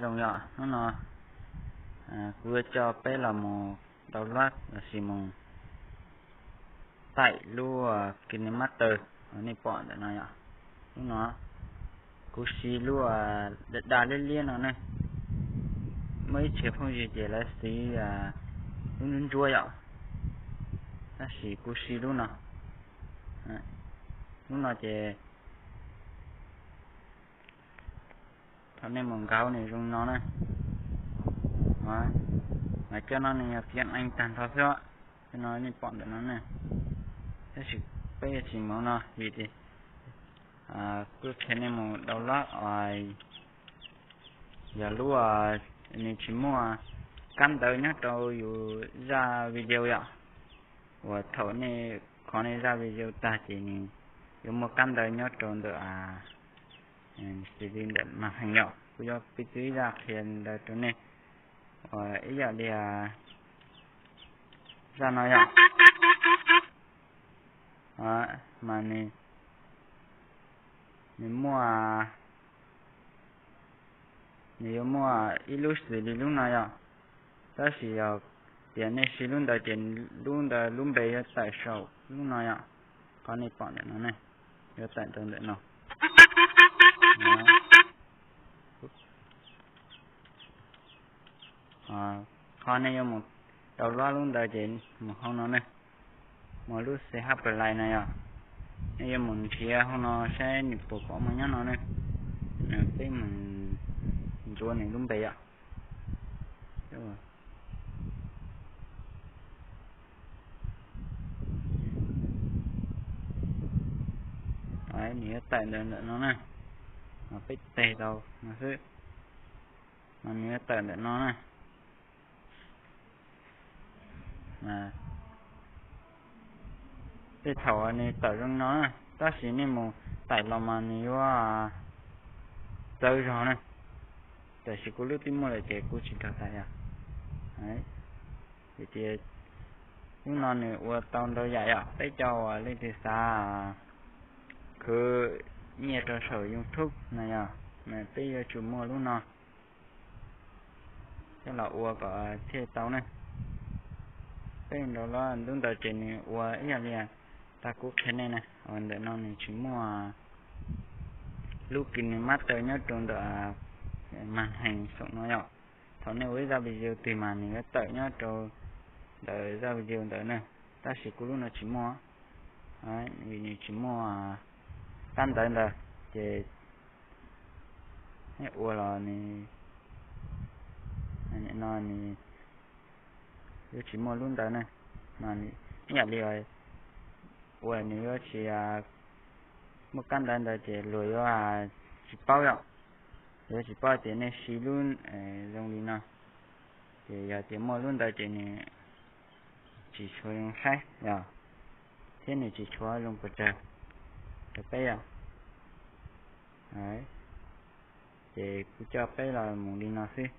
Zoo yom, hnub no kuv yuav coj peb los mus download lossis mus taim lub KineMaster uas nej pom ntawm no yom. Hnub no kuv siv lub da liab liab no ne. Muaj ib txhia phooj ywg ces lawv siv lub ntsuab ntsuab yom, tab sis kuv siv lub no. Lub no ces thaum nej mus nkag nws zoo no na. Mas cov no nws yog tiếng Anh tag nrho xwb, cov no nej pom ntawm no ne. Tab sis peb yuav tsis mus no vim tias kuv qhia nej mus download yog lub nws tsis muaj kab ntawv nyob rau yus zaj video yom. Uas thaum nej kho nej zaj video tag ces nws yuav muaj kab ntawv nyob rau ntawm xws li ntawm màn hình yom. Kuv yuav piv txwv ib zaj qhia ntawv rau nej uas ib yam li zaj no yom. Mas nws, nws muaj, nws yuav muaj ib lub xws li lub no yom. Tab sis yog tias nej siv lub ntawd ces lub ntawd lub npe yuav tawm saum lub no yom. Qhov nej pom ntawm no ne, yuav tawm rau ntawm no. Qhov nej yuav mus download lub ntawd ces mus hauv no ne, mus lub C H Play no yom. Nej yuav mus nrhiav hauv no saib nws puas pom muaj nyob no ne. Peb mus ntsuav nws lub npe yom. Nws yuav tawm ntawm ntawm no na, mas peb tes tau no xwb, mas nws yuav tawm ntawm no na. Tej thaum nws tawm zoo no na, tab sis nej mus taim los mas nws yuav txawv zog na. Tab sis kuv lub twb muaj lawm ces kuv tsis kawg taim yom. Vim tias lub no nws ua tau ntau yam yom, peb cov uas leej twg xav khwv nyiaj rau saum YouTube no yom, mas peb yuav tsum muaj lub no coj los ua kom thiaj tau ne. Peb nrau lub ntawd ces nws ua ib yam li tag kuv qhia nej na, uas ntawm no nws tsis muaj lub KineMaster nyob rau ntawm màn hình saum no yom. Thaum nej ua ib zaj video twg mas nws yuav tawm nyob rau ntawm zaj video ntawd na, tab sis kuv lub no tsis muaj, vim nws tsis muaj kab ntawv ntawd ces nej ua los nws, no nws yuav tsis muaj lub ntawd na, mas ib yam li ua nws yuav tsis muaj kab ntawv ntawd ces luag yuav tsis paub yom. Yuav tsis paub tias nej siv lub zoo li no, ces yog tias muaj lub ntawd ces nws tsis tshua zoo saib yom, thiab nws tsis tshua zoo pes tsawg rau peb yom. Ces kuv coj peb los mus li no xwb.